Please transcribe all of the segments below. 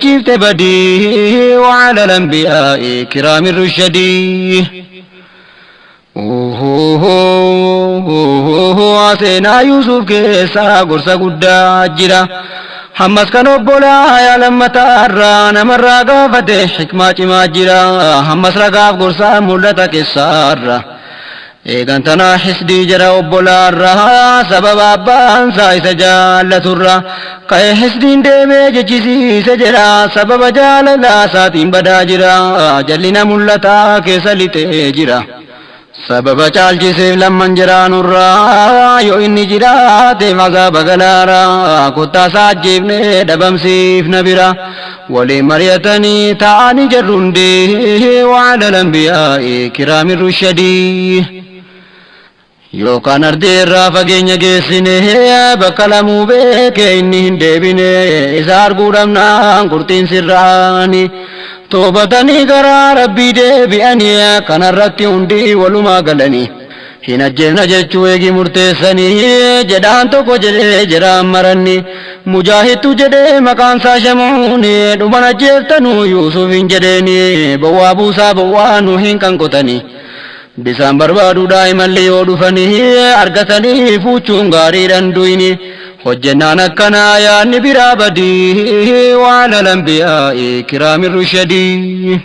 Ciifte badii وعلى الأنبياء كرام الرشدي. Seenaa Yuusuf keessaa gorsa guddaa jira. Hammas kan obbolaa yaa lammataarraa namarraa gaafate xikmaa cimaa jira. Hammas ragaaf gorsaa mul'ata keessaarra. Eegan tanaa xisdii jara obbolaarraa sababa abbaansaa isa jaallaturra. Ka'ee xisdiin deemee jechisiise jedha, sababa jaalalaa isaatiin badaa jira. Jallina mul'ataa keessa lixee jira. Sababa caalchiseef lamman jiraanurraa yoo inni jiraateef azaaba galaara, kottaa isaa ajjeefnee dhabamsiifna bira. Waliin mari'atanii taa'anii jarru hundee وعلى الأنبياء كرام الرشدي. Yookaan ardii irraa fageenya geessine, bakka lamuu beeke inni hin deebine, isa arguu dhabnaan qurxiin sirraani. Toobatanii garaa Rabbii deebi'anii, kanarratti hundi walumaa galanii. Hin ajjeefna jechuu eegi murteessanii, jedhaan tokko jedhee jedhaan maranni. Mujaahidtu jedhee, maqaan isaa Shamuuni, dhuman ajjeeftanuu Yuusuf hin jedheeni, bowwaa buusaa, bowwaa nu hin kan qotanii. Bisaan barbaaduudhaa imalli yoo dhufanii argatanii fuuchuun gaariidhaan duyni. Hojjennaan akkanaa yaadni biraa badii وعلى الأنبياء كرام الرشدي.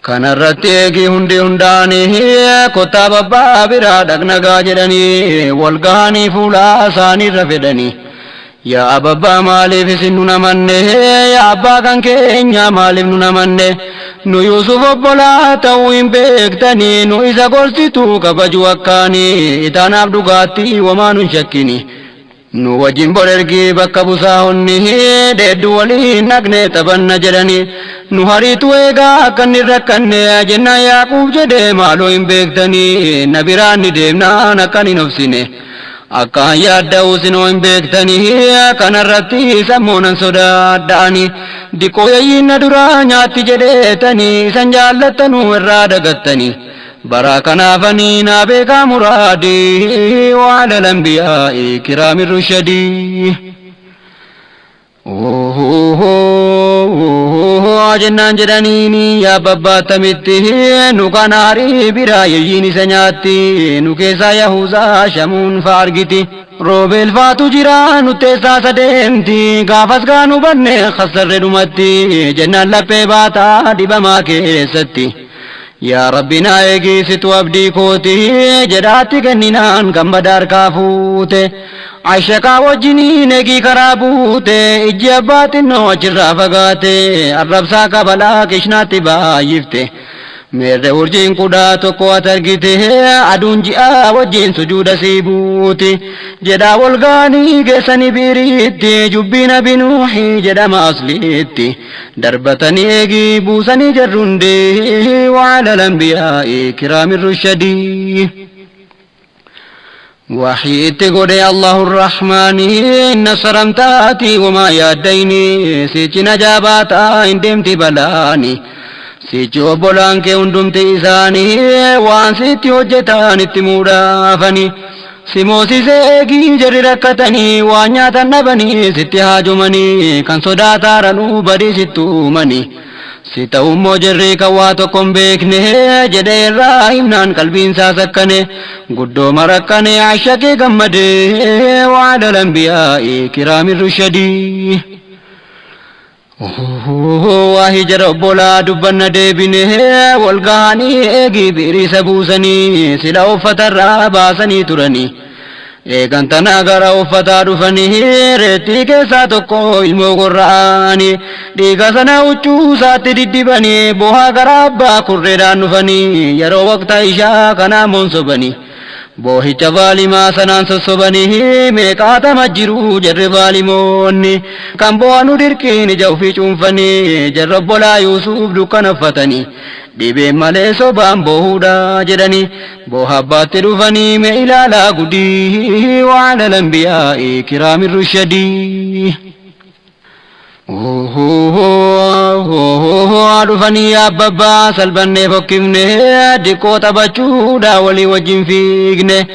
Kanarratti eegi hundi hundaanii kottaa babbaa biraa dhaqnagaa jedhanii, wal gahanii fuula isaaniirra fedhanii. Yaa ababbaa, maaliif isin nu namanne? Yaa abbaa kan keenya, maaliif nu namanne? Nu Yuusuf obbolaa ta'uu hin beektanii, nu isa gorsitu kabaju akkaanii, itaanaaf dhugaatti wamaa nun shakkini. Nu wajjin bor ergii bakka busaa honni dheeddu waliin dhaqne taphanna jedhanii, nu hariitu eegaa akka inni rakkanne jennaan, Yaaquub jedhee, maaloo hin beektanii, na biraan ni deemnaan akkan hin obsine. Akkaan yaadda'u sinoo hin beektanii, kanarratti sammuunan sodaadha'anii, diqqoo yayyiin na duraa nyaatti jedheetanii, isan jaallattanuu irraa dagattanii. Bara kanaafanii naa beekaa muraadii وعلى الأنبياء كرام الرشدي. Jennaan jedhaniini, yaa babbaatamitti nu kan aarii biraa yayyiin isa nyaatti, nu keessaa Yahuuzaa Shamuun fa argiti. Roobeel faatu jira, nu teessaa sadeemti, gaafas gaanu banne kassarre dhumatti jennaan, laphee baataa dhibamaa keessatti. Yaa Rabbi, naa eegisitu abdii kooti jedhaatti kenninaan gammada harkaa fuute. Ashaqaa wajjiniin eegii karaa buute, ijji abbaa xinnoo achirraa fagaate, arrabsaa kabalaa kishnaatti baay'ifte. Meerre urjiin 11 ati argite, aduun ji'a wajjin sujuuda sii buuti. Jedhaa wal gaanii geessanii biiriitti, jubbii Nabi Nuuhi jedhama asliitti. Darbatanii eegii buusanii jarrundee وعلى الأنبياء كرام الرشدي. Waxii itti godhe Allahu Rahmaani, inna saramtaati wamaa yaaddayni, sichi najaa hin deemti balaani. Sichi obbolaan kee hundumti isaanii waan sitti hojjetan itti muudhaafani. Si moosisee eegii jarri rakkatanii, waan nyaatan dhabanii sitti haajomanii, kan sodaataaranuu badii sitti uumanii. Si ta'ummoo jarri kan waa tokko hin beekne jedhee irraa himnaan, qalbiin isaa sakkane, guddooma rakkane, ashaqee gammadee وعلى الأنبياء كرام الرشدي. Waahii jara obbolaa dubbanna deebine, wal gahanii eegii biiriisa buusanii, sila uffatarraa baasanii turanii. Eegan tana gara uffataa dhufanii, reettii keessaa tokko ilmoo gorra'anii, dhiiga sana huccuu isaatti diddibanii, bohaa gara abbaa kurreedhaan dhufanii, yeroo waqta ishaa kanaa moonsobanii. Boohicha vaalimaa sanaan sossobanii, meeqaatama jiru jarri vaalimoonni, kan bo'anu dirqiin ija ofii cuunfanii, jarra obbolaa Yuusuuf dukkana uffatanii, dhibeen malee sobaan boohuudha jedhanii, booha abbaatti dhufanii, mee ilaalaa gudii وعلى الأنبياء كرام الرشدي. Dhufanii, abbabbaa, salphannee fokkifne, diqqoo taphachuudha walii wajjin fiigne,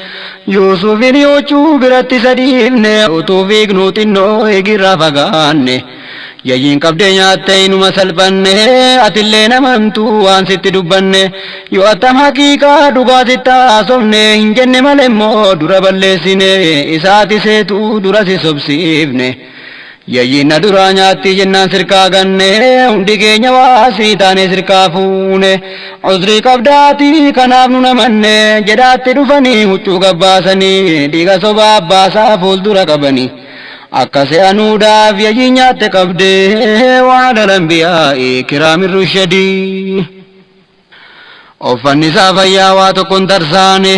Yuusufin huccuu biratti sadiifne, utuu fiignuu xinnoo eegirraa fagaanne. Yayyiin qabdee nyaatte inuma salphanne, atillee namamtu waan sitti dubbanne. Yoo attam haqiiqaa dhugaa sitti haasofne, hin jenne malee immoo dura balleessine, isaati seetu dura si sobsiifne. Yayyiin na duraa nyaatti jennaan sirkaa ganne, hundi keenya waasii taane sirkaa fuune. Uzrii qabdaati kanaaf nu namanne jedhaatti dhufanii huccuu gabbaasanii, dhiiga sobaa abbaasaa fuuldura qabanii. Akka se'anuudhaaf yayyiin nyaatte qabdee, وعلى الأنبياء كرام الرشد. Uffanni isaa fayyaa waa tokko hin tarsaane,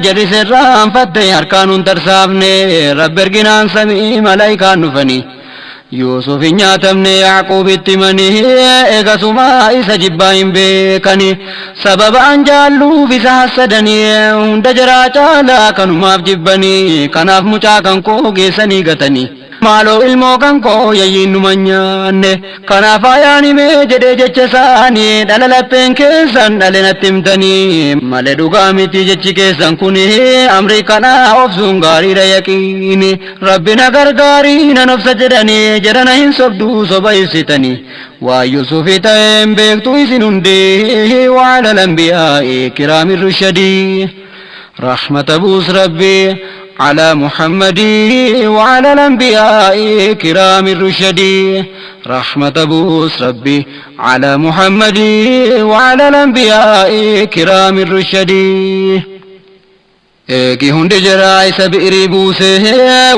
jarri sirraanfatte harkaan hin tarsaafne. Rabbi erginaan samii malaayikaan dhufanii Yuusuf hin nyaatamne Yaaquubitti himanii, eegasumaa isa jibbaa hin beekani. Sababa an jaalluuf isa hassadanii, hunda jaraa caalaa kanumaaf jibbanii. Kanaaf mucaa kan koo geessanii gatanii, maaloo ilmoo kan koo yayyiin numa nyaanne. Kanaaf ayaan himee jedhee jecha isaanii, dhala lapheen keessan dhale natti himtanii malee dhugaa miti jechi keessan kuni. Amrii kanaa obsuun gaariidha yaqiini, Rabbi na gargaarii nan obsa jedhanii, jedhana hin sobduu soba ibsitanii. Waa Yusufi ta'een beektu isin hundi, وعلى الأنبياء كرام الرشد. رحمة بوس ربي على محمد وعلى الأنبياء كرام الرشد. رحمة بوس ربي على محمد وعلى الأنبياء كرام الرشد. Eegi hundi jira isa bi'irii buuse,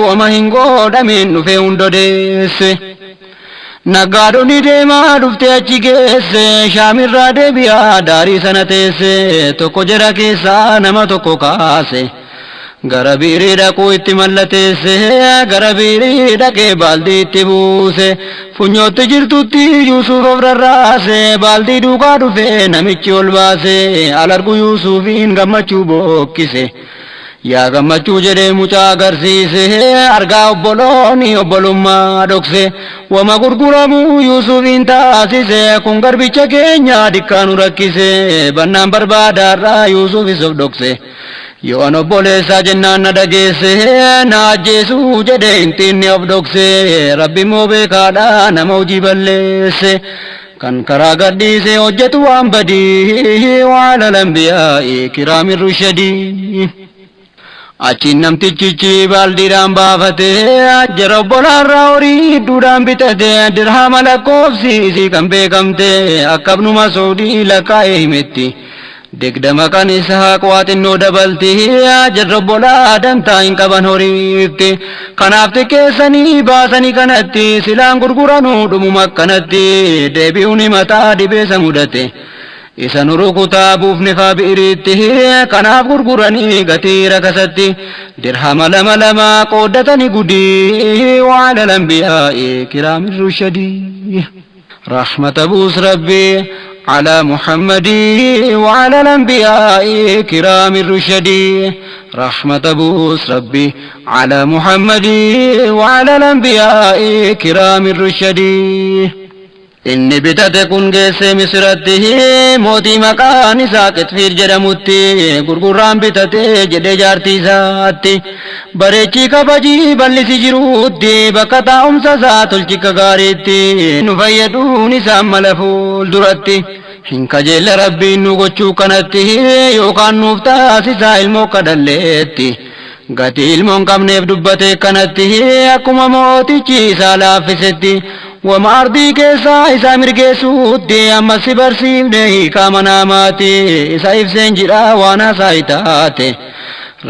wama hin godhamin dhufe hunda deesse. Naggaadhonni deemaa dhufte achi geesse, shaamirraa deebi'aa daarii sana teesse. Tokko jara keessaa nama tokko kaase. Gara biirii dhaquu itti mallateesse, gara biirii dhaqee baaldii itti buuse. Funyootti jirtutti Yuusuf of rarraase, baaldii duukaa dhufe namichi ol baase. Alargu Yuusufiin gammachuu bookkise. Yaa gammachuu jedhee mucaa agarsiise, argaa obboloonni obbolummaa dhokse. Wama gurguramuu Yuusufiin taasise, kun garbicha keenya dikkaanu rakkise. Bannaan barbaadaarraa Yuusufis of dhokse. Yoo an obboleessaa jennaan na dhageesse, na ajjeesuu jedhe intinni of dhokse. Rabbi immoo beekaadha nama hojii balleesse. Kan karaa gadhiise hojjetu waan badii, وعلى الأنبياء كرام الرشد. Achiin namtichichi baaldiidhaan baafate, jara obbolaarraa horii hedduudhaan bitate. Dirhama lakkoofsi isii kan beekamte, akka Ibnu Masuudii lakkaa'ee himetti. 20 kan Ishaaq waa xinnoo dabalti, jarra obbolaa dantaa hin qaban horiitti. Kanaaf xiqqeessanii baasanii kanatti, silaan gurguranuu dhumuma akkanatti. Deebi'uun himataa dhibeessa mudate. Isa nu rukutaa buufne faa bi'iriitti, kanaaf gurguranii gatii rakasatti. Dirhama lama lama qooddatanii gudii, وعلى الأنبياء كرام الرشد. رحمة بوس ربي على محمد وعلى الأنبياء كرام الرشد. رحمة بوس ربي على محمد وعلى الأنبياء كرام الرشد. Inni bitate kun geesse Misratti, mootii maqaan isaa Qixfiir jedhamutti. Gurgurraan bitate jedhee jaartii isaatti, bareechii kabajii bal'isi jiruutti, bakka taa'umsa isaa tolchika gaariitti, nu fayyaduun isaan mala fuulduratti. Hin kajeella Rabbiin nu gochuu kanatti, yookaan nuuf taasisaa ilmoo kadhalleetti. Gatii ilmoon qabneef dubbate kanatti, akkuma mootichi isaa laaffisetti. Wama ardii keessaa isaa mirgeessuutti, ammas si barsiifne hiikaa manaamaati, isa ibseen jira waan haasaa taate.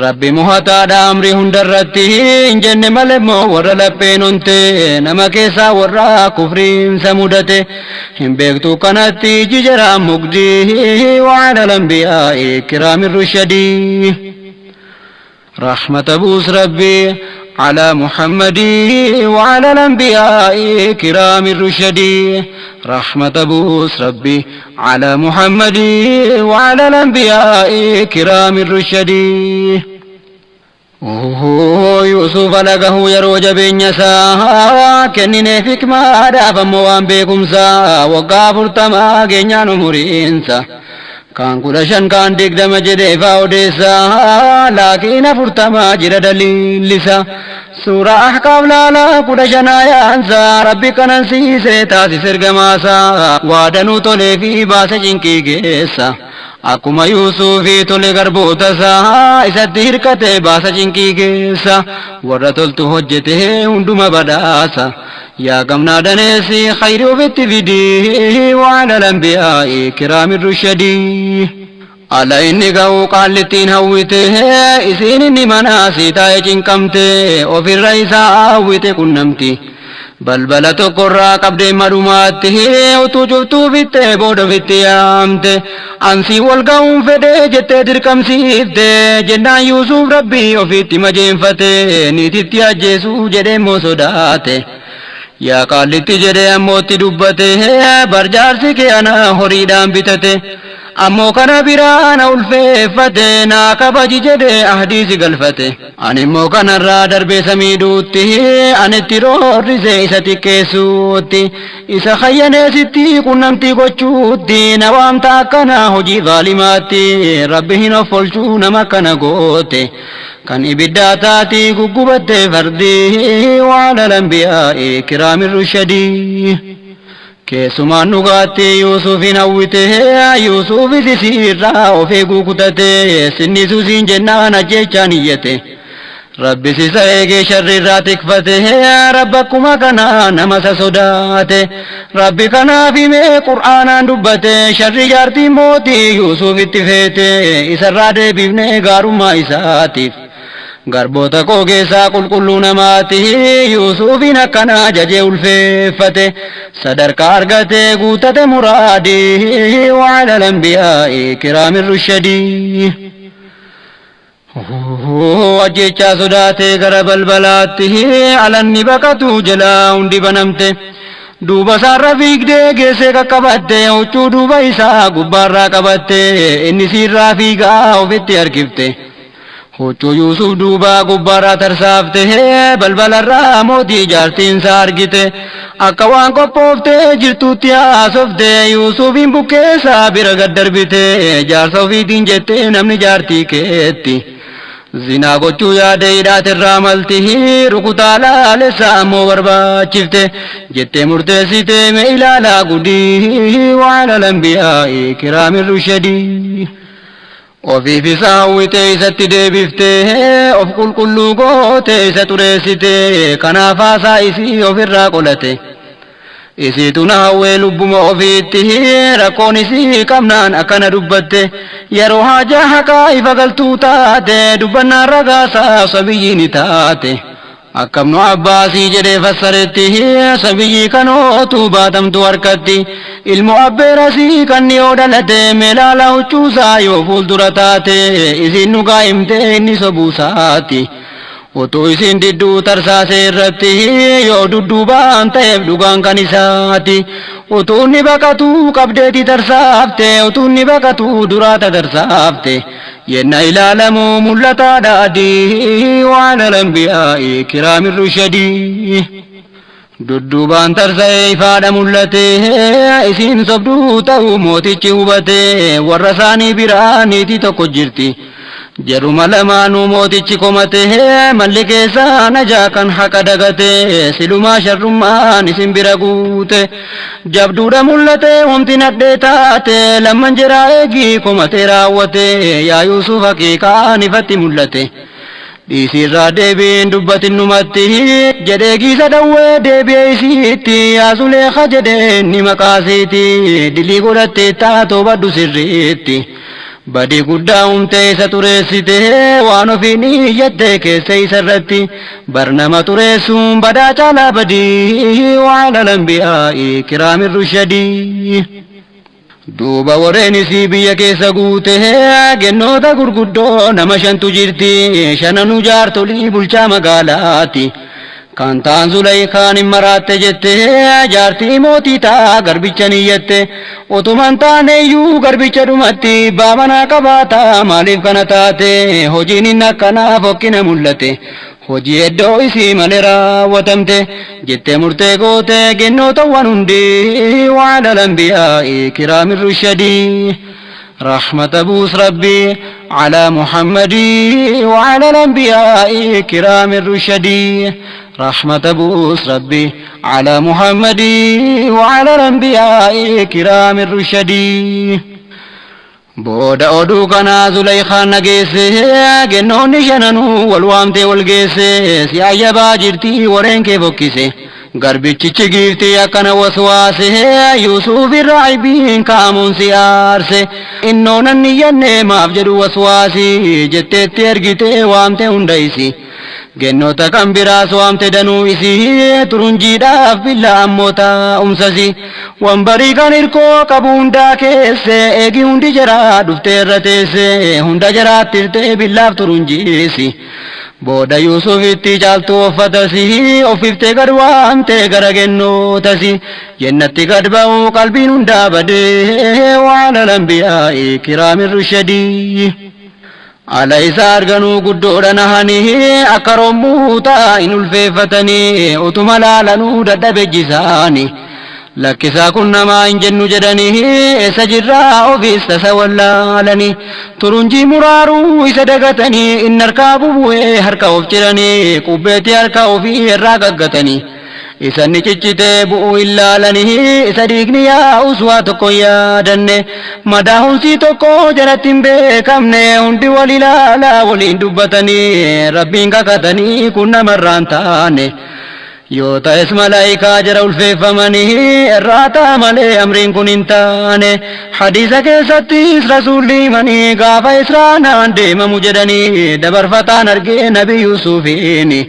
Rabbi mo'ataadha amrii hundarratti, hin jenne malee immoo warra lapheen onte, nama keessaa warra kufriinsa mudate. Hin beektu kanatti iji jaraan mugdii, وعلى الأنبياء كرام الرشد. رحمة بوس ربي على محمد وعلى الأنبياء كرام الرشد. رحمة بوس ربي على محمد وعلى الأنبياء كرام الرشد. Yuusuf alagahu yeroo jabeenya isaa kennineef hikmaadhaaf, ammoo waan beekumsaa waggaa 40 geenyaan umuriinsa. Kaan 15 kaan 20 jedhee faa odeessa, laakiin 40 jira daliillisa. Suuraa Ahqaaf laalaa 15 ayaansa, Rabbi kanansiise taasise ergamaasa, waadanuu tolee fi baase cinqii keessa. Akkuma Yuusufii tole garboota isaa isatti hirkate baasa cinqii keessa, warra toltu hojjete hunduma badhaasa. Yaa gamnaa daneessi khayri ofitti fidi, وعلى الأنبياء كرام الرشدي. Ala inni ga'uu qaallittiin hawwite, isiin inni manaa sii taa'e cinqamte, ofirra isaa hawwite qunnamti. Balbala tokkorraa qabdee madumaatti utuu cuftuu fittee booda ofitti yaamte. Ansii wal ga'uun fedhee jettee dirqamsiifte jennaan, Yuusuf Rabbii ofitti majeenfate, niititti ajjeesuu jedhee immoo sodaate. Yaa qaallitti jedhee ammootti dubbate, barjaarsi kee ana horiidhaan bitate. Ammoo kana biraa na ulfeeffate, naa kabaji jedhee ahdii si galfate. Ani immoo kanarraa darbee samiidhuutti anitti roorrise isa xiqqeessuutti, isa khayyaneesitti qunnamtii gochuutti na waamta, akkana hojii zaalimaatti. Rabbi hin offolchuu nama akkana goote. Kan ibiddaa taati guggubatte fardi, وعلى الأنبياء كرام الرشدي. Keessumaan dhugaatti Yuusufin hawwite, Yuusufis isiirraa of eeguu kutate, sinnisu siin jennaan ajjeechaan iyyate. Rabbis isa eegee sharri irraa tikfate, Rabbi akkuma kana nama isa sodaate. Rabbi kanaaf himee Qur'aanaan dubbate, sharri jaartii mootii Yuusufitti feete, isarraa deebifnee gaarummaa isaatiif. Garboota koo keessaa qulqulluu namaati, Yuusufin akkana jajee ulfeeffate, sadarkaa argate guutate muraadii, وعلى الأنبياء كرام الرشدي. Ajjechaa sodaatee gara balbalaatti alanni baqatu jalaa hundi banamte. Duuba isaarra fiigdee geessee qaqqabatte, huccuu duuba isaa gubbaarraa qabatte, inni siirraa fiigaa ofitti harkifte. Huccuu Yuusuf duuba gubbaarraa tarsaafte, balbalarraa mootii jaartiinsaa argite. Akka waan qophooftee jirtuutti haasofte, Yuusufin bukkeessaa bira gad darbite, jaarsa ofiitiin jette, namni jaartii keetti. Zinaa gochuu yaade hidhaatirraa malti, rukutaa laalessa ammoo barbaachifte jettee murteessite, mee ilaalaa gudii, وعلى الأنبياء كرام الرشدي. Ofiif isa hawwite isatti deebifte, of qulqulluu goote isa xureessite, kanaaf haasaa isii ofirraa qolate. Isiitu na hawwee lubbuma ofiitti, rakkoon isii qabnaan akkana dubbatte, yeroo haajaa haqaa ifa galtuu taate, dubbannaan ragaasaa sabiyyi ni taate. Akkamnu Abbaasii jedhee fassaretti, sabiyyii kanootu baatamtu harkatti, ilmo abbeerasii kan dhiyoo dhalate, meelaala huccuusaa yoo fuuldura taate, isiin dhugaa himte inni sobuusaati. Utuu isiin didduu tarsaasee irratti, yoo dudduubaan ta'eef dhugaan kan isaati. Utuu inni baqatuu qabdeeti tarsaafte, utuu inni baqatuu duraa tatarsaafte. Yenna ilaalamu mul'ataadha adii, وعلى الأنبياء كرام الرشدي. Dudduubaan tarsa'ee ifaadha mul'ate, isiin sobduu ta'uu mootichi hubate, warra isaanii biraa niitii tokko jirti. Jaruma lamaanuu mootichi komate, malli keessaa najaa kan haqa dagate, silumaa sharrummaan isin bira guute. Jabduudha mul'ate homti nadhee taate, lamman jiraa eegii komate raawwate, yaa Yuusuf haqiiqaan ifatti mul'ate. Dhiisiirraa deebiin dubbatin numatti jedhee giisa dhawwee deebi'ee isiitti, yaa Zuleeqa jedhee inni maqaasiiti, dilii godhattee taatoo baddu sirriitti. Badii guddaa uumtee isa xureessite, waan ofiin iyyatte keessa isa irratti, bar nama xureessuun badaa caalaa badii, وعلى الأنبياء كرام الرشدي. Duuba warreen isii biyya keessa guute, gennoota gurguddoo nama shantu jirti, shananuu jaartolii bulchaa magaalaati. Kan ta'an Zulaykaan hin maraatte jette, jaartii mootii ta'a garbicha niyyatte, utuman taane iyyuu garbicha dhumatti baamanaa qabaata, maaliif kana taate? Hojiin inni akkanaa fokkina mul'ate. Hojii iddoo isii malee raawwatamte jettee murtee goote gennootawwan hundi, وعلى الأنبياء كرام الرشدي. Rahmata buus Rabbi على محمد وعلى الأنبياء كرام الرشد. رحمة بوس ربي على محمد وعلى الأنبياء كرام الرشد. Booda oduu kanaa Zuleykaan nageesse, gennoonni shananuu wal waamtee wal geesse. Si ayyabaa jirti, wareen kee fokkise. Garbichichi giiftii akkana waswaase, Yuusuf irraa aybiin kaamuun si aarse. Innoo nan iyyanne maaf jedhu waswaasi jetteetti ergite waamte hunda isi. Gennoota kan biraas waamte danuu isii, turunjiidhaaf billaa ammoo taa'umsasi. Wambarii kan hirkoo qabu hundaa keesse, eegi hundi jaraa dhuftee irra teesse, hunda jaraatti hirtee billaaf turunjiisi. Booda Yuusufitti caaltuu uffatasi ofiftee gad waamtee gara gennootasi. Jennatti gad ba'uu qalbiin hundaa badee, وعلى الأنبياء كرام الرشد. Ala isa arganuu guddoodha nahanii, akka rommuutaa hin ulfeeffatanii, utuma laalanuu dadhabejjisaani. Lakkisaa, kun namaa hin jennu jedhanii, eessa jirraa ofiis tasa wallaalanii. Turunjii muraaruu isa dagatanii, inni harkaa bubu'ee harka of ciranii, qubbeetti harka ofii irraa gaggatanii. Isa inni ciccitee bu'uu illaalanii, isa dhiigni yaa'us waa tokko hin yaadanne. Madaa tokko jalatti hin beekamne, hundi wal ilaalaa waliin dubbatanii, Rabbiin kakatanii, kun namarraan taane. Yoo ta'es malaayikaa jara ulfeeffamanii irraa ta'a malee amriin kun hin taane. Hadiisa keessattis Rasuulli himanii, gaafa Israanaan deemamu jedhanii, dabarfataan argee Nabi Yuusufiini.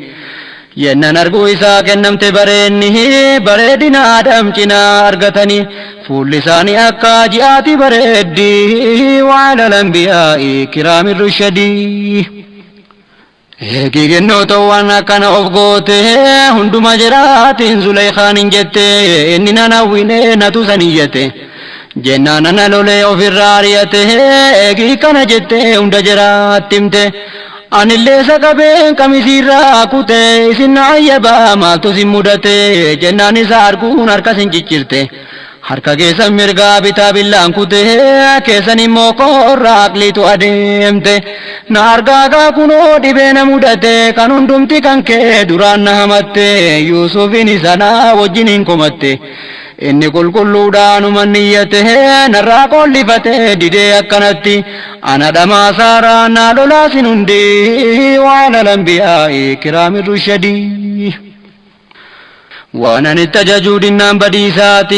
Yennan arguu isaa kennamte bareenni bareedina Aadam cinaa argatanii, fuulli isaanii akka ji'aati bareeddi, وعلى الأنبياء كرام الرشد. Eegi gennootowwan akkana of goote, hunduma jiraatiin Zuleykaan hin jette, inni nan hawwine natu san iyyate jennaan ana lolee ofirraa ari'ate. Eegi kana jette hunda jiraatti himte, anillee isa qabeen qamisiirraa kute, isin na ayyabaa maaltu sin mudate jennaan, isa arguun harka sin ciccirte. Harka keessan mirgaa bitaa billaan kute, keessan immoo korra aqliitu adeemte. Na argaagaa kunoo dhibee na mudate, kan hundumti kan kee duraan na hamatte, Yuusufin isanaa wajjin hin komatte. Inni qulqulluudhaanuma niyyate, narraa qollifate didee akkanatti, ana dhamaa saaraa naa lolaasin hundi, وعلى الأنبياء كرام الرشد. Waan ani itti ajajuu dinnaan badiisaati,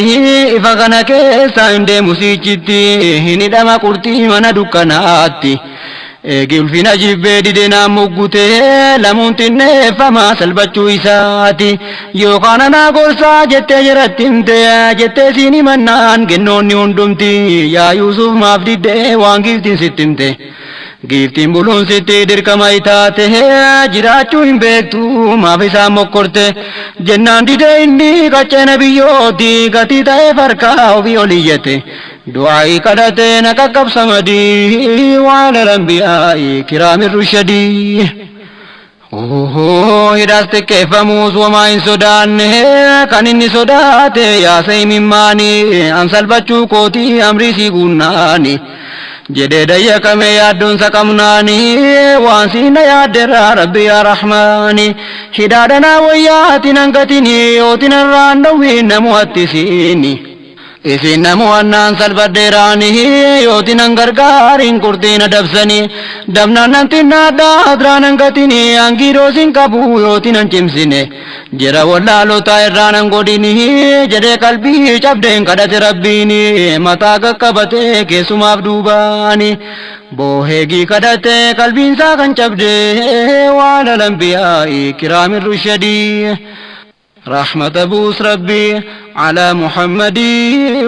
ifa kana keessa hin deemu siichitti, hin hidhama qurxii mana dukkanaatti. Eegi ulfina jibbee dide naan muggute, lamuun xinneeffama salphachuu isaati. Yookaan anaa gorsaa jettee jiratti himte jettee siin himannaan, gennoonni hundumti, yaa Yuusuf, maaf diddee waan giiftiin sitti himte? Giiftiin buluun sitti dirqama itaate, jiraachuu hin beektu, maaf isaan mokkorte jennaan, dide inni qaccee biyyooti gatii ta'ee farkaa ofii ol iyyate, du'aa'ii kadhate na qaqqabsamadii, وعلى الأنبياء كرام الرشد. Hidhaas xiqqeeffamuus wamaa hin sodaanne, kan inni sodaate yaasa himimmaani, an salphachuu kootii amrii sii guunnaani jedhee dayyakame yaaddoonsa qabnaani, waan siina yaadderraa Rabbi yaa Rahmaani, hidhaadhanaa wayyaatiin hangatini, yootiin irraan dhowwiin namu attisiini. Isin namu annaan salphadheeraani, yootiin an gargaariin qurxiina dabsanii, dabnaan nan xinnaadhaa adraan hangatini, hangiiroo qabu yootiin an cimsine, jira wallaalota irraan an godhini jedhee qalbii cabdeen kadhate Rabbiini, mataa qaqqabate keessumaaf duubaani booheegii kadhate qalbiinsaa kan cabde, وعلى الأنبياء كرام الرشد. رحمة بوس ربي على محمد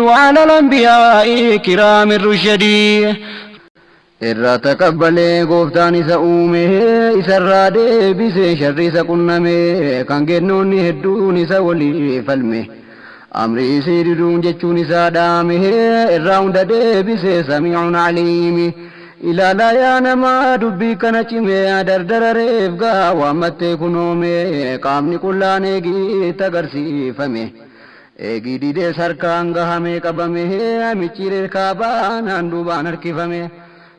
وعلى الأنبياء كرام الرشد. Irraa taqabbalee gooftaan isa uume, isarraa deebise sharri isa qunname, kan kennoonni hedduun isa walii falme, amri isii diduun jechuun isaa dhaame, irraa hunda deebise سميع عليم. Ilaalaa yaa namaa dubbii kana cime, dardara reef gaa waammattee kunoome, qaamni qullaan eegii agarsiifame. Eegii didees harkaan gahamee qabame, micciiree kaabaan duubaan harkifame.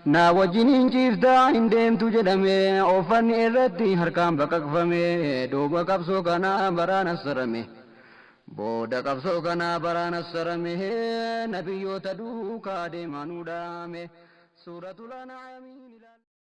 Naa wajjin hin ciiftaa hin deemtu jedhame, uffanni irratti harkaan baqaqfame. Duuba qabsoo kanaa baraan assarame. Booda qabsoo kanaa baraan assarame, nabiyyoota duukaa deemaa nu dhaame. Suuratul An'aamiin ilaala.